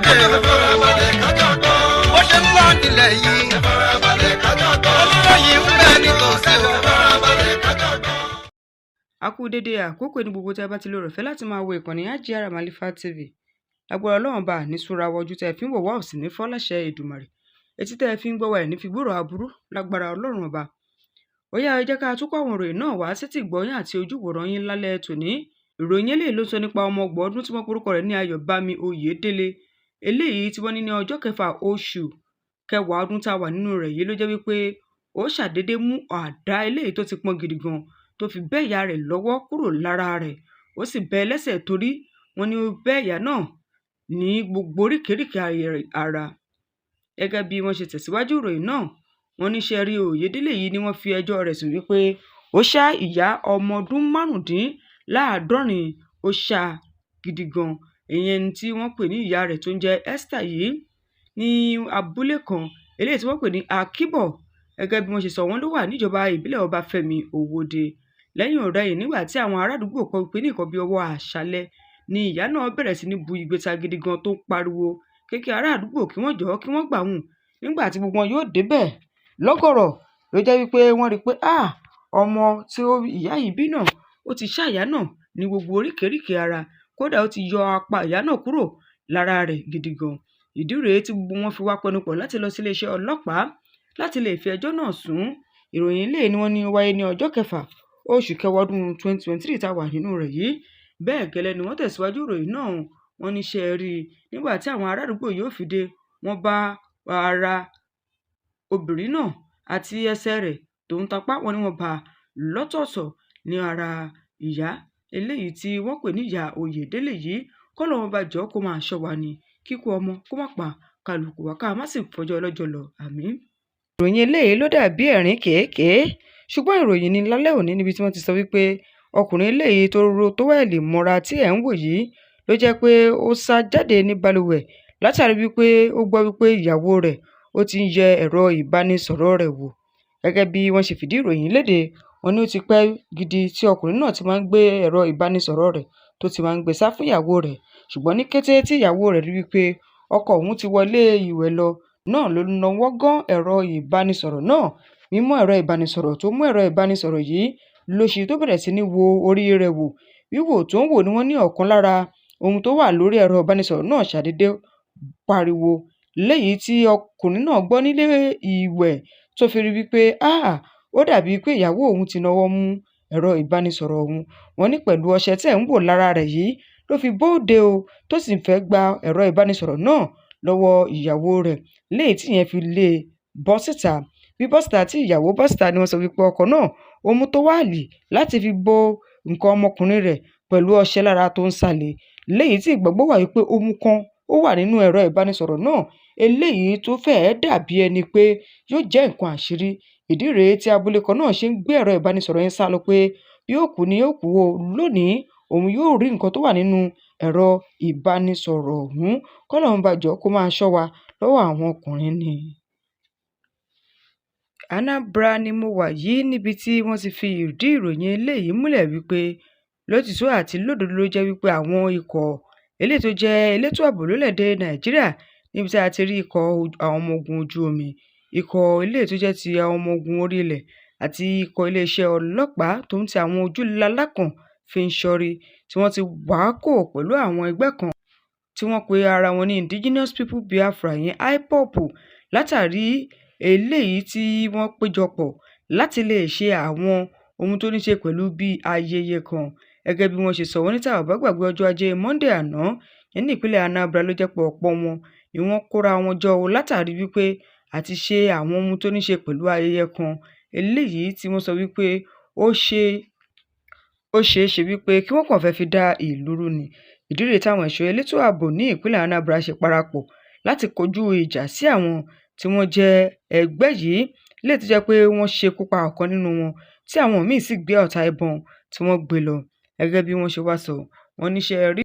lédè. Ẹ farabalẹ̀ ká jọ gbọ́. Bó ṣe ń lọ nílẹ̀ yìí. Ẹ farabalẹ̀ ká jọ gbọ́. Oníròyìn ń bẹ nítòsí o. Ẹ farabalẹ̀ ká jọ gbọ́. A kú dédé àkókò ní gbogbo tí a bá ti lóore ọ̀fẹ́ láti máa wo ìkànnì AGR Malifa TV. Lágbára Ọlọ́run bá ní súra wa, ojú tẹ́ ẹ fi ń wò wá ò sì ní fọ́ láṣẹ Èdùmàrè. Etí tẹ́ ẹ fi ń gbọ́ wa ẹ̀ ní fi gbúròó aburú lágbára Ọlọ́run ọba. Ó yá, ẹ jẹ́ ká tún kó àwọn ìròyìn náà wá sétí ìgbọ́yín àti ojúwòrán yín lálẹ́ tòní. Ìròyìn eléyìí ló sọ nípa ọmọ 30 ọdún tí wọ́n porúkọ rẹ̀ ní Ayọ̀bámi Oyèdélé, eléyìí tí wọ́n ní ní ọjọ́ kẹfà oṣù kẹwàá ọdún tá a wà nínú rẹ̀ yìí ló jẹ́ wípé ó ṣàdédé mú àdá eléyìí tó ti pọ́n gidi gan tó fi bẹ́ ìyá rẹ̀ lọ́wọ́ kúrò lára rẹ̀, ó sì bẹ́ lẹ́sẹ̀ torí wọ́n ní ó bẹ́ ìyá náà ní gbogbo oríkèéríkèé ara. Gẹ́gẹ́ bí wọ́n ṣe tẹ̀síwájú ìròyìn náà, wọ́n ní ṣe rí Oyèdélé yìí ni wọ́n fi ẹjọ́ rẹ̀ sùn wípé ó ṣá ìyá ọmọ ọdún 75, ó ṣá gidi gan, ìyẹn tí wọ́n pè ní ìyá rẹ̀ tó ń jẹ́ Esther yìí ní abúlé kan eléyìí tí wọ́n pè ní Akíbọ̀. Gẹ́gẹ́ bí wọ́n ṣe sọ, wọ́n ló wà níjọba ìbílẹ̀ Ọbáfẹ́mi Òwòde. Lẹ́yìn ọ̀rẹyìn, nígbà tí àwọn ará àdúgbò kọ pé ní nǹkan bíi ọwọ́ àṣálẹ́ ni ìyá náà bẹ̀rẹ̀ sí ní bu igbe ta gidi gan tó ń pariwo kékeré ará àdúgbò kí wọ́n jọ̀ọ́ kí wọ́n gbà wọ́n. Nígbà tí gbogbo wọn yóò débẹ̀ lọ́gọ̀rọ̀ ló jẹ́ wípé wọ́n rí i pé ọmọ tí ìyá yìí bí náà, ó ti ṣá ìyá náà ní gbogbo oríkèéríkèé ara, kódà ó ti yọ apá ìyá náà kúrò lára rẹ̀ gidi gan. Ìdí rèé tí gbogbo wọn fi wá pẹnupọ̀ láti lọ sí iléeṣẹ́ ọlọ́pàá láti lè fi ẹjọ́ náà sùn. Ìròyìn eléyìí ni wọ́n ní ó wáyé ní ọjọ́ kẹfà oṣù kẹwàá ọdún 2023 tá a wà nínú rẹ̀ yìí. Bẹ́ẹ̀ gẹ́lẹ́ ni wọ́n tẹ̀síwájú ìròyìn náà. Wọ́n ní ṣe rí i, nígbà tí àwọn ará àdúgbò yóò fi dé, wọ́n bá ara obìnrin náà àti ẹsẹ̀ rẹ̀ tó ń tapá, wọ́n ní wọ́n bá lọ́tọ̀ọ̀tọ̀ ní ara ìyá eléyìí tí wọ́n pè ní ìyá Oyèdélé yìí. Kọ́lọ́run bá jọ̀ọ́ kó máa ṣọ́ wa ní kíkú ọmọ kó má pa kálukú wa, ká má sì fọjọ́ ọlọ́jọ́ lọ, àmín. Ìròyìn eléyìí ló dàbí ẹ̀rín kéékèé, ṣùgbọ́n ìròyìn ní lálẹ́ òní níbi tí wọ́n ti sọ wípé ọkùnrin eléyìí tó ro tówẹ́ẹ̀lì mọ́ra tí ẹ̀ ń wò yìí ló jẹ́ pé ó sá jáde ní balùwẹ̀ látàrí wípé ó gbọ́ wípé ìyàwó rẹ̀ ó ti ń yẹ ẹ̀rọ ìbánisọ̀rọ̀ rẹ̀ wò. Gẹ́gẹ́ bí wọ́n ṣe fìdí ìròyìn léde, wọ́n ní ó ti pẹ́ gidi tí ọkùnrin náà ti máa ń gbé ẹ̀rọ ìbánisọ̀rọ̀ rẹ̀ tó ti máa ń gbé sá fún ìyàwó rẹ̀, ṣùgbọ́n ní kété tí ìyàwó rẹ̀ rí wípé ọkọ òun ti wọlé ìwẹ̀ lọ náà ló nawọ́ gán ẹ̀rọ ìbánisọ̀rọ̀ náà. Mímú ẹ̀rọ ìbánisọ̀rọ̀ tó mú ẹ̀rọ ìbánisọ̀rọ̀ yìí ló ṣe tó bẹ̀rẹ̀ sí ní wo orí rẹ̀ wò. Wíwò tó ń wò ni wọ́n ní ọ̀kan lára ohun tó wà lórí ẹ̀rọ ìbánisọ̀rọ̀ náà ṣàdédé pariwo, léyìí tí ọkùnrin náà gbọ́ nílé ìwẹ̀ tó fi rí wípé ó dàbí pé ìyàwó òun ti nawọ́ mú ẹ̀rọ ìbánisọ̀rọ̀ òun. Wọ́n ní pẹ̀lú ọṣẹ tẹ́ ń wò lára rẹ̀ yìí ló fi bóde o, tó sì fẹ́ gba ẹ̀rọ ìbánisọ̀rọ̀ náà lọ́wọ́ ìyàwó rẹ̀, léyìí tí ìyẹn fi lé e bọ́ síta. Bí bọ́ síta tí ìyàwó bọ́ síta ni wọ́n sọ wípé ọkọ náà ó mú tówẹ́ẹ̀lì láti fi bo nǹkan ọmọkùnrin rẹ̀ pẹ̀lú ọṣẹ lára tó ń sálẹ̀, léyìí tí ìgbàgbọ́ wà wípé ohun kan ó wà nínú ẹ̀rọ ìbánisọ̀rọ̀ náà eléyìí tó fẹ́ẹ́ dàbí ẹni pé yóò jẹ́ nǹkan àṣírí. Ìdí rèé tí abilékọ náà ṣe ń gbé ẹ̀rọ ìbánisọ̀rọ̀ yẹn sá lọ pé bí ó kú ni yóò kú o, lónìí òun yóò rí nǹkan tó wà nínú ẹ̀rọ ìbánisọ̀rọ̀ ọ̀hún. Kọ́lọ́run bá jọ̀ọ́ kó máa ṣọ́ wa lọ́wọ́ àwọn ọkùnrin ni. Anambra ni mo wà yìí níbi tí wọ́n ti fi ìdí ìròyìn eléyìí múlẹ̀ wípé lótìtọ́ àti lódodo ló jẹ́ wípé àwọn ikọ̀ eléyìí tó jẹ́ elétò ààbò lórílẹ̀‐èdè Nàìjíríà, níbi tí a ti rí ikọ̀ àwọn ọmọ ogun ojú omi, ikọ̀ eléyìí tó jẹ́ ti àwọn ọmọ ogun orí ilẹ̀ àti ikọ̀ iléeṣẹ́ ọlọ́pàá tó ń ti àwọn ojúlalákàn fi ń ṣọ́rí, tí wọ́n ti wákò pẹ̀lú àwọn ẹgbẹ́ kan tí wọ́n pe ara wọn ní Indigenous People Biafra, ìyẹn IPOB, látàrí eléyìí tí wọ́n péjọpọ̀ láti lè ṣe àwọn ohun tó ní ṣe pẹ̀lú bíi ayẹyẹ kan. Gẹ́gẹ́ bí wọ́n ṣe sọ, wọ́n ní tá ò bá gbàgbé ọjọ́ ajé Monde àná ní ìpínlẹ̀ Anambra ló jẹ́ pé ọ̀pọ̀ wọn ni wọ́n kóra wọn jọ látàrí wípé àti ṣe àwọn ohun tó ní ṣe pẹ̀lú ayẹyẹ kan eléyìí tí wọ́n sọ wípé ó ṣeé ṣe wípé kí wọ́n kàn fẹ́ẹ́ fi dá ìlú rú ni. Ìdí rèé táwọn ẹ̀ṣọ́ elétò ààbò ní ìpínlẹ̀ Anambra ṣe parapọ̀ láti kojú ìjà sí àwọn tí wọ́n jẹ́ ẹgbẹ́ yìí, léyìí tó jẹ́ pé wọ́n ṣekú pa ọ̀kan nínú wọn tí àwọn míín sì gbé ọta ìbọn tí wọ́n gbé lọ. Gẹ́gẹ́ bí wọ́n ṣe wá sọ, wọ́n ní ṣe rí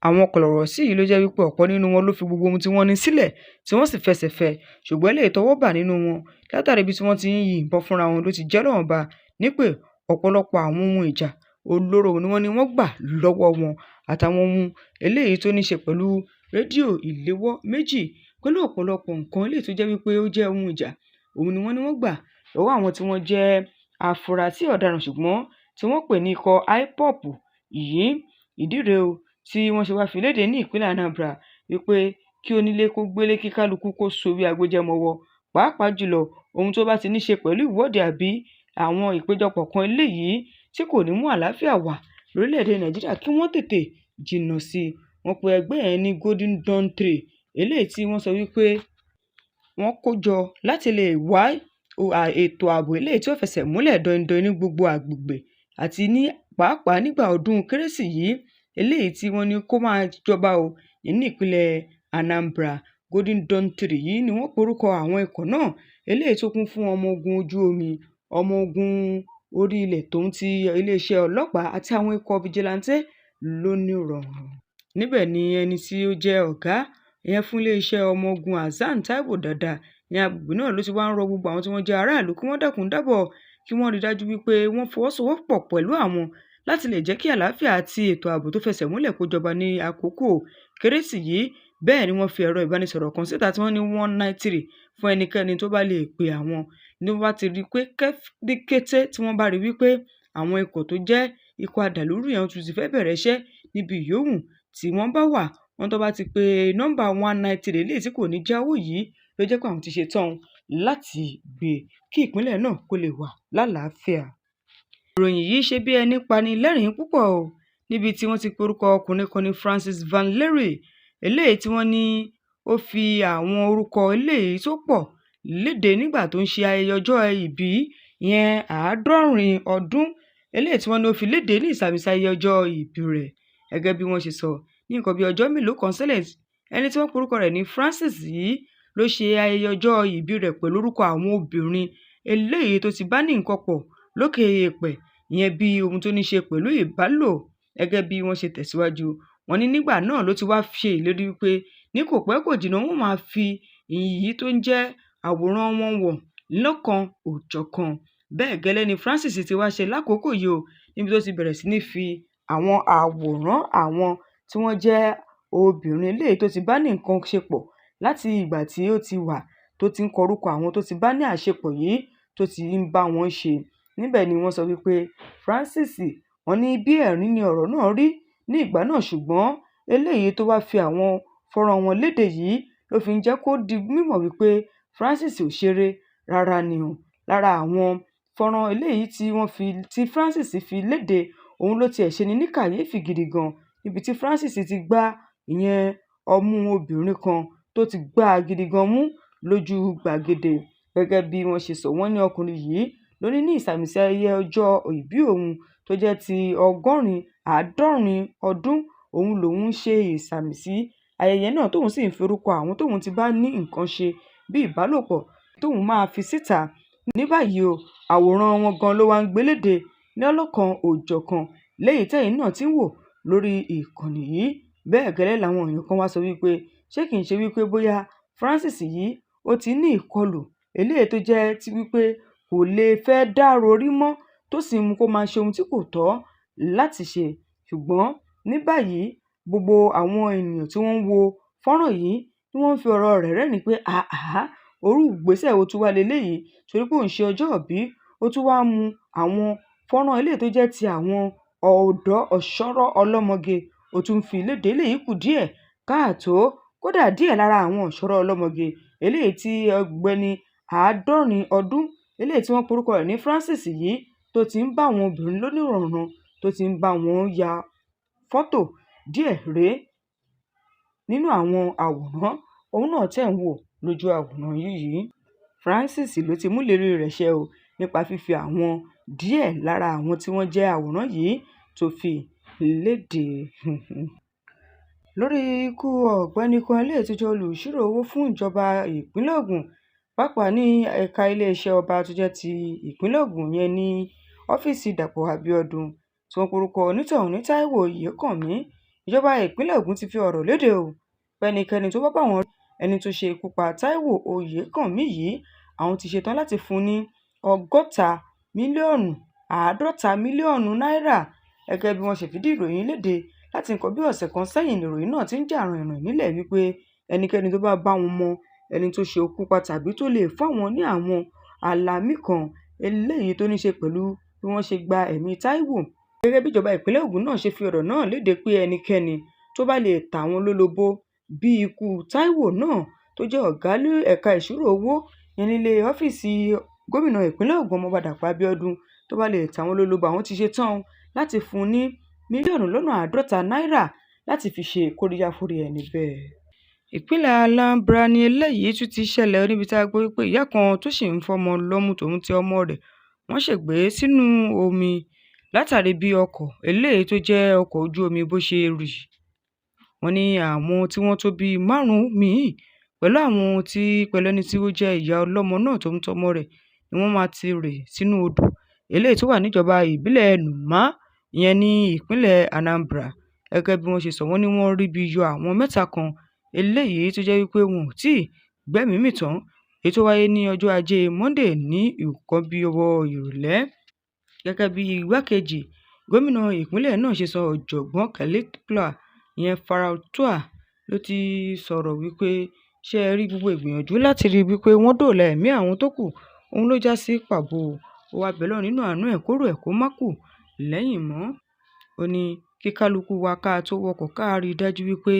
àwọn kọ̀lọ̀rọ̀sí yìí ló jẹ́ wípé ọ̀pọ̀ nínú wọn ló fi gbogbo ohun tí wọ́n ní sílẹ̀ tí wọ́n sì fẹsẹ̀ fẹ́, ṣùgbọ́n eléyìí tọ́wọ́ bà nínú wọn látàrí ibi tí wọ́n ti ń yìnbọn fúnra wọn ló ti jẹ́ Ọlọ́run ọba nípè. Ọ̀pọ̀lọpọ̀ àwọn ohun ìjà olóró ni wọ́n ní wọ́n gbà lọ́wọ́ wọn àtàwọn ohun eléyìí tó ní ṣe pẹ̀lú Rédíò ìléwọ́ 2 pẹ̀lú ọ̀pọ̀lọpọ̀ nǹkan eléyìí tó jẹ́ wípé ó jẹ́ ohun ìjà òun ni wọ́n ní wọ́n gbà lọ́wọ́ àwọn tí wọ́n jẹ́ afurasí ọ̀daràn ṣùgbọ́n tí wọ́n pè ní ikọ̀ IPOB yìí. Ìdí rèé o tí wọ́n ṣe wá fi léde ní ìpínlẹ̀ Anambra wípé kí onílé kó gbélé, kí kálukú kó sorí agbéjẹ́mọ́wọ́, pàápàá jùlọ ohun tó bá ti ní ṣe pẹ̀lú ìwọ́de àbí àwọn ìpéjọpọ̀ kan eléyìí tí kò ní mú àlàáfíà wá lórílẹ̀‐èdè Nàìjíríà, kí wọ́n tètè jìnnà sí i. Wọ́n pe ẹgbẹ́ yẹn ní Golden Dawn 3, eléyìí tí wọ́n sọ wípé wọ́n kó jọ láti lè wá ètò ààbò eléyìí tí ó fẹsẹ̀ múlẹ̀ daindain ní gbogbo àgbègbè àti ní pàápàá nígbà ọdún kérésì yìí eléyìí tí wọ́n ní kó máa jọba o ní ìpínlẹ̀ Anambra. Golden Dawn 3 yìí ni wọ́n porúkọ àwọn ikọ̀ náà eléyìí tó kún fún ọmọ ogun ojú omi, ọmọ ogun orí ilẹ̀ tòun ti iléeṣẹ́ ọlọ́pàá àti àwọn ikọ̀ fìjìláńtẹ́ lónìrànràn. Níbẹ̀ ni ẹni tí ó jẹ́ ọ̀gá ìyẹn fún iléeṣẹ́ ọmọ ogun, Hasan Taiwo Dada, ní agbègbè náà ló ti wá ń rọ gbogbo àwọn tí wọ́n jẹ́ aráàlú kí wọ́n dákun dábọ̀, kí wọ́n rí dájú wípé wọ́n fọwọ́sowọ́pọ̀ pẹ̀lú àwọn láti lè jẹ́ kí àlàáfíà àti ètò ààbò tó fẹsẹ̀ múlẹ̀ kó jọba ní àkókò kérésì yìí. Bẹ́ẹ̀ ni wọ́n fi ẹ̀rọ ìbánisọ̀rọ̀ kan síta tí wọ́n ní 193 fún ẹnikẹ́ni tó bá lè pè àwọn ní wọ́n bá ti rí pé ní kété tí wọ́n bá rí wípé àwọn ikọ̀ tó jẹ́ ikọ̀ adàlúrú yẹn tún ti fẹ́ bẹ̀rẹ̀ iṣẹ́ níbi ìyówù tí wọ́n bá wà. Wọ́n tó bá ti pe nọ́mbà 193 eléyìí tí kò ní jáwó yìí ló jẹ́ pé àwọn ti ṣe tán láti gbé kí ìpínlẹ̀ náà kó lè wà lálàáfíà. Ìròyìn yìí ṣe bí ẹni pani lẹ́rìn-ín púpọ̀ o, níbi tí wọ́n ti porúkọ ọkùnrin kan ní Francis Van Lery, eléyìí tí wọ́n ní ó fi àwọn orúkọ eléyìí tó pọ̀ léde nígbà tó ń ṣe ayẹyẹ ọjọ́ ìbí ìyẹn 70 ọdún, eléyìí tí wọ́n ní ó fi léde ní ìsàmìsí ayẹyẹ ọjọ́ ìbí rẹ̀. Gẹ́gẹ́ bí wọ́n ṣe sọ, ní nǹkan bí ọjọ́ mélòó kan sẹ́lẹ̀, ẹni tí wọ́n porúkọ rẹ̀ ní Francis yìí ló ṣe ayẹyẹ ọjọ́ ìbí rẹ̀ pẹ̀lú orúkọ àwọn obìnrin eléyìí tó ti bá ní nǹkan pọ̀ lókè èèpẹ̀, ìyẹn bí ohun tó ní ṣe pẹ̀lú ìbálò. Gẹ́gẹ́ bí wọ́n ṣe tẹ̀síwájú, wọ́n ní nígbà náà ló ti wá ṣe ìlérí wípé ní kò pẹ́ kò jìnnà wọ́n máa fi èyí tó ń jẹ́ àwòrán wọn wọ̀n lọ́kan òjọ̀kan. Bẹ́ẹ̀ gẹ́lẹ́ ni Francis ti wá ṣe lákòókò yìí o, níbi tó ti bẹ̀rẹ̀ sí ní fi àwọn àwòrán àwọn tí wọ́n jẹ́ obìnrin eléyìí tó ti bá ní nǹkan ṣe pọ̀ láti ìgbà tí ó ti wà tó ti ń kọrúkọ àwọn tó ti bá ní àṣepọ̀ yìí tó ti ń bá wọn ṣe. Níbẹ̀ ni wọ́n sọ wípé Francis, wọ́n ní bí ẹ̀rín ni ọ̀rọ̀ náà rí ní ìgbà náà, ṣùgbọ́n eléyìí tó wá fi àwọn fọ́nrán wọn léde yìí ló fi ń jẹ́ kó di mímọ̀ wípé Francis ò ṣeré rárá ni o. Lára àwọn fọ́nrán eléyìí tí wọ́n fi tí Francis fi léde òun ló tiẹ̀ ṣe ni ní kàyéfì gidi gan, níbi tí Francis ti gbá ìyẹn ọmú obìnrin kan tó ti gbá a gidi gan mú lójú gbàgede. Gẹ́gẹ́ bí wọ́n ṣe sọ, wọ́n ní ọkùnrin yìí ló ní ní ìsàmìsí ayẹyẹ ọjọ́ ìbí òun tó jẹ́ ti 70 ọdún òun lòun ń ṣe ìsàmìsí ayẹyẹ náà, tóun sì ń fi orúkọ àwọn tóun ti bá ní nǹkan ṣe bí ìbálòpọ̀ tóun máa fi síta. Ní báyìí o, àwòrán wọn gan ló wá ń gbéléde lọ́lọ́kan òjọ̀kan léyìí tẹ́yìn náà ti ń wò lórí ìkànnì yìí. Bẹ́ẹ̀ gẹ́lẹ́ làwọn èèyàn kan wá sọ wípé ṣé kìí ṣe wípé bóyá Francis yìí ó ti ní ìkọlù eléyìí tó jẹ́ ti wípé kò lè fẹ́ dá rorí mọ́, tó sì ń mú kó máa ṣe ohun tí kò tọ́ láti ṣe. Ṣùgbọ́n ní báyìí, gbogbo àwọn ènìyàn tí wọ́n ń wo fọ́nrán yìí ni wọ́n ń fi ọ̀rọ̀ rẹ̀ rẹ́rìn-ín pé àhá, orú ìgbésẹ̀ wo tún wá leléyìí, torí pé òun ṣe ọjọ́ ìbí, ó tún wá mú àwọn fọ́nrán eléyìí tó jẹ́ ti àwọn ọ̀dọ́ ọ̀ṣọ́rọ́ ọlọ́mọge ó tún fi léde, eléyìí kù díẹ̀ káàtó. Kódà díẹ̀ lára àwọn ọ̀ṣọ́rọ́ ọlọ́mọge eléyìí tí ọ̀gbẹ́ni 70 ọdún eléyìí tí wọ́n porúkọ rẹ̀ ní Francis yìí tó ti ń bá àwọn obìnrin lónìrànràn tó ti ń bá wọn ya fọ́tò díẹ̀ rèé nínú àwọn àwòrán òun náà tẹ̀ ń wò lójú àwòrán yìí. Francis ló ti mú ìlérí rẹ̀ ṣẹ o nípa fífi àwọn díẹ̀ lára àwọn tí wọ́n jẹ́ àwòrán yìí tó fi léde. Lórí ikú ọ̀gbẹ́ni kan eléyìí tó jẹ́ olùṣírò owó fún ìjọba ìpínlẹ̀ Ògùn, pàápàá ní ẹ̀ka iléeṣẹ́ ọba tó jẹ́ ti ìpínlẹ̀ Ògùn yẹn ní ọ́fíìsì Dàpọ̀ Abíọ́dún, tí wọ́n porúkọ onítọ̀hún ní Táíwò Oyèkánmi. Ìjọba ìpínlẹ̀ Ògùn ti fi ọ̀rọ̀ léde o pẹ́nikẹ́ni tó bá bá wọn ẹni tó ṣe ikú pa Táíwò Oyèkánmi yìí, àwọn ti ṣetán láti fún un ní 60 mílíọ̀nù 50 mílíọ̀nù náírà. Gẹ́gẹ́ bí wọ́n ṣe fìdí ìròyìn léde Láti nǹkan bí ọ̀sẹ̀ kan sẹ́yìn nìròyìn náà ti ń jà rìnrìn nílẹ̀ wípé ẹnikẹ́ni tó bá bá wọn mọ ẹni tó ṣe ikú pa tàbí tó lè fáwọn ní àwọn àlàmì kan eléyìí tó ní ṣe pẹ̀lú bí wọ́n ṣe gba ẹ̀mí Táíwò. Gẹ́gẹ́ bí ìjọba ìpínlẹ̀ Ògùn náà ṣe fi ọ̀rọ̀ náà léde pé ẹnikẹ́ni tó bá lè ta àwọn lólobó bí ikú Táíwò náà tó jẹ́ ọ̀gá ní ẹ̀ka ìṣirò owó yẹn nílé ọ́fíìsì gómìnà ìpínlẹ̀ Ògùn, Ọmọọba Dàpọ̀ Abíọ́dún, tó bá lè ta àwọn lólobó, àwọn ti ṣe tán láti fún un ní 50 mílíọ̀nù náírà láti fi ṣe kóríyá fúnra ẹni bẹ́ẹ̀. Ìpínlẹ̀ Anambra ni eléyìí tún ti ṣẹlẹ̀, níbi tá a gbọ́ wípé ìyá kan tó sì ń fọmọ lọ́mú tòun ti ọmọ rẹ̀ wọ́n ṣègbè sínú omi látàrí bí ọkọ̀ eléyìí tó jẹ́ ọkọ̀ ojú omi bó ṣe rì. Wọ́n ní àwọn tí wọ́n tó bíi márùn-ún mí-ín pẹ̀lú àwọn tí pẹ̀lú ẹni tí ó jẹ́ ìyá ọlọ́mọ náà tòun tọmọ rẹ̀ ni wọ́n máa ti rì sínú odò eléyìí tó wà níjọba ìbílẹ̀ Numa, ìyẹn ní ìpínlẹ̀ Anambra. Gẹ́gẹ́ bí wọ́n ṣe sọ, wọ́n ní wọ́n ríbi yọ àwọn mẹ́ta kan eléyìí tó jẹ́ wípé wọn ò tí ì gbẹ́mìí mì tán, èyí tó wáyé ní ọjọ́ Ajé Monde ní nǹkan bíi ọwọ́ ìrọ̀lẹ́. Gẹ́gẹ́ bí igbákejì gómìnà ìpínlẹ̀ náà ṣe sọ, Ọ̀jọ̀gbọ́n Callistus, ìyẹn Farauta, ló ti sọ̀rọ̀ wípé ṣé ẹ rí gbogbo ìgbìyànjú láti rí i wípé wọ́n dóòlà ẹ̀mí àwọn tó kù, òun ló já sí pàbó. Ó wáá bẹ Ọlọ́run nínú àánú ẹ̀ kó rò ẹ̀ kó má kù lẹ́yìn mọ́. Ó ní kí kálukú wa ká tó wọkọ̀ ká rí i dájú wípé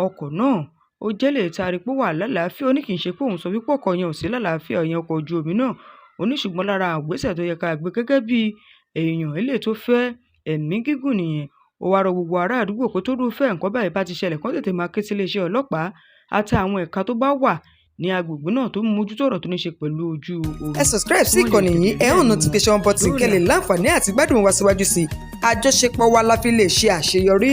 ọkọ̀ náà ó jẹ́ eléyìí tá a rí pé ó wà lálàáfíà. Ó ní kì í ṣe pé òun sọ wípé ọkọ̀ yẹn ò sí lálàáfíà, ìyẹn ọkọ̀ ojú omi náà. Ó ní ṣùgbọ́n lára ìgbésẹ̀ tó yẹ ká gbé gẹ́gẹ́ bí èèyàn eléyìí tó fẹ́ ẹ̀mí gígùn nìyẹn. Ó wáá rọ gbogbo ará àdúgbò pé tó irúfẹ́ nǹkan báyìí bá ti ṣẹlẹ̀, kán tètè máa ké sí iléeṣẹ́ ọlọ́pàá àti àwọn ẹ̀ka tó bá wà ní agbègbè náà tó ń mójútó ọ̀rọ̀ tó ní ṣe pẹ̀lú ojú omi. Ẹ subscribe sí kí wọ́n lè ìkànnì yìí, tètè ẹ rí hàn ẹ̀mí notification button kẹ́ lè dóòlà. láǹfààní àti gbádùn wa síwájú sí i. Àjọṣepọ̀ wa la fi lè ṣe àṣeyọrí.